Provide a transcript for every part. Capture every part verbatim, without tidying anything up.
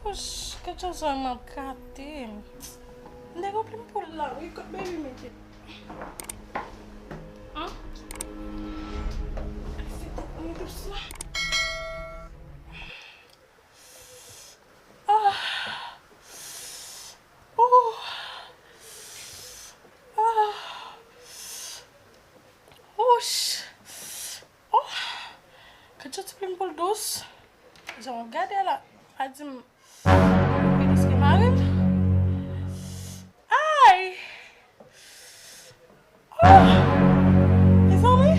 Ouch, kèt jan zòrèy mwen ap gate. M te gen plim poul la wi, kot baby mete? An? Fè tèt mwen dous la. Ah. Oh. Ah. Ouch. Oh. Kèt jan ti plim poul dous. Jan w gade la. Pa di m pi dous ke mari m. Ay! Oh! Mezanmi!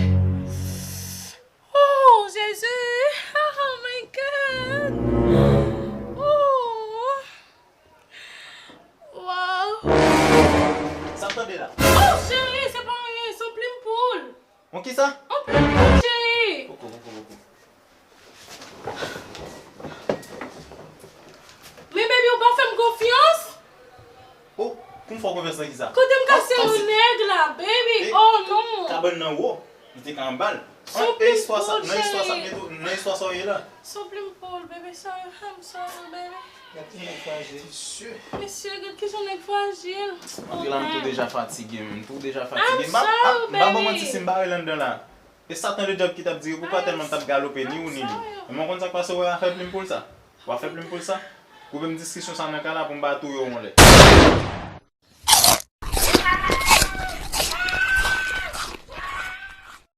Oh, Jezi! Oh my God! Oh! Wow! Sa m tande la? Oh, cheri, se pa anyen, se yon plim poul. Yon kisa? Yon plim poul, cheri. Poko, poko, poko. Men baby, ou pa fè m konfyans? Oh, pou m fè w konfyans nan kisa? Kote m kase yon nèg la, baby? Oh non. Kabann nan wo, li te ka anba l. Se yon plim poul, cheri. Nan istwa sa w ye la. Se yon plim poul, baby, sorry, I'm sorry, baby. Gad ki nèg frajil. Mesye, gad ki jan nèg frajil. Antre la, m tou deja fatige, m tou deja fatige. M pa, m pa ba w manti si m pa rele anndan la. E satan le dyab ki t ap dire poukwa tèlman m t ap galope ni ou ni li. Men mwen konn sa k pase, w a fè plim poul sa. W a fè plim poul sa. Koupe m diskisyon sa nan kay la pou m pa touye w yon lè.